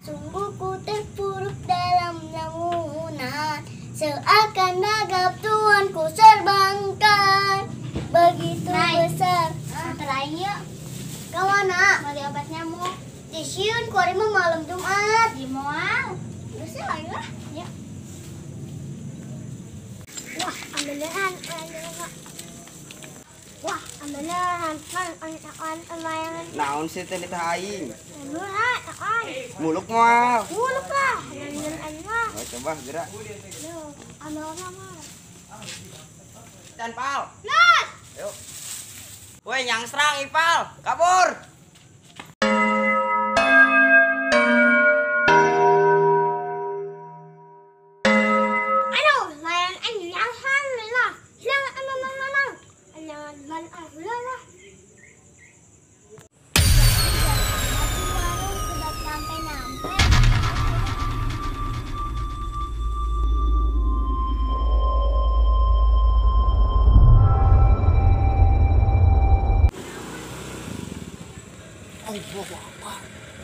Sungguh ku terpuruk dalam lamunan, seakan nagap Tuhan ku serbangkan. Begitu besar. Terakhir yuk. Kawana? Beli obat nyamuk. Disiun kuari mah malam Jumat. Di moal. Bisa lah. Ya. Wah, ambelan. Wah, ambelan. Naon sih teh aing? Muluk moal. Muluk lah. Oh, coba gerak. Dan pal. Nas. Yuk. Woi, nyangsrang Ipal, kabur. Aduh, layan aing nyanghan lah. Hilang mamang. Jangan lah. Allahu Akbar.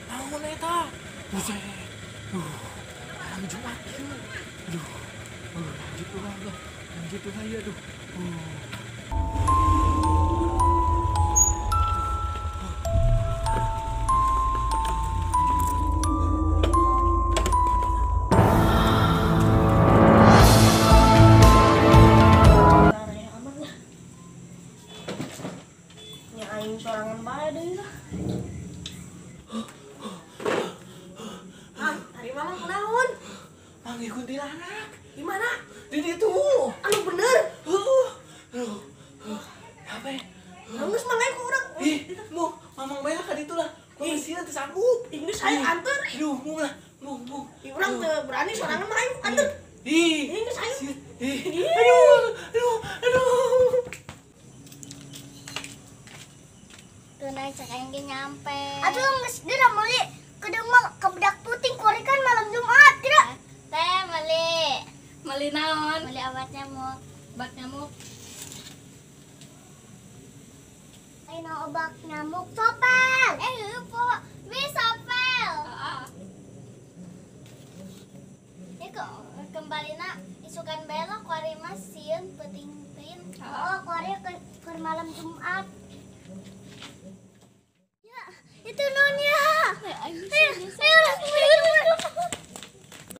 Naon eta? Buset. Malam Jumat ieu. Aduh. Lanjut ulah lah. Lanjut ulah ya aduh. Nya aing sorangan bae deui lah. Ari mamang kunaon? Manggih kuntilanak. Di mana? Di ditu. Anu bener. Heeh. Aduh. Apa? Geus mangga ku urang. Ih, mau mamang bae lah ka ditu lah. Ku sieun teu sanggup. Ih, geus ayo anter. Aduh, mung lah. Mung, mung. Ih, urang teu berani sorangan mah ayo anter. Ih, geus ayo. Ih, aduh, aduh, aduh. Tuh naik cek aing ge nyampe. Atuh geus geura meuli kedeung mah kebedak puting kuari kan malam Jumat, tidak? Teh meuli. Meuli naon? Meuli obat nyamuk. Obat nyamuk. Ayeuna obat nyamuk sopel. Heueuh, bisa sopel. Heeh. Ieu kembalina isukan bae lah kuari mah sieun peuting teuing. Oh, kuari keur malam Jumat. Ya, itu nonnya. Ayo, ayo,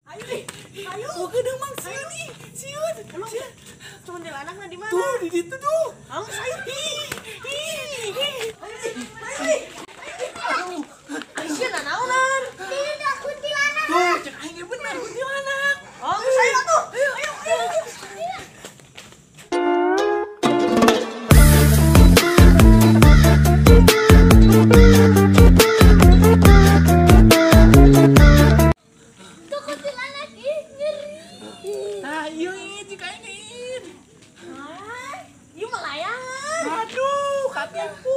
ayo, ayo. Oh, kedeung mang sieun ih, sieun. Sieun. Kuntilanakna di mana? Tuh, di ditu tuh. Awas, ayo. Ih, ih, Ayo, ayo. Ayo, sieun naonan? Tidak kuntilanak. Tuh, cek aing ge bener kuntilanak. Oh, geus ayo atuh. Ayo, ayo, ayo. Tuh kuntilanak ih ngeri. Nah, ieu cek aing ge. Ieu mah layangan. Aduh, katipu.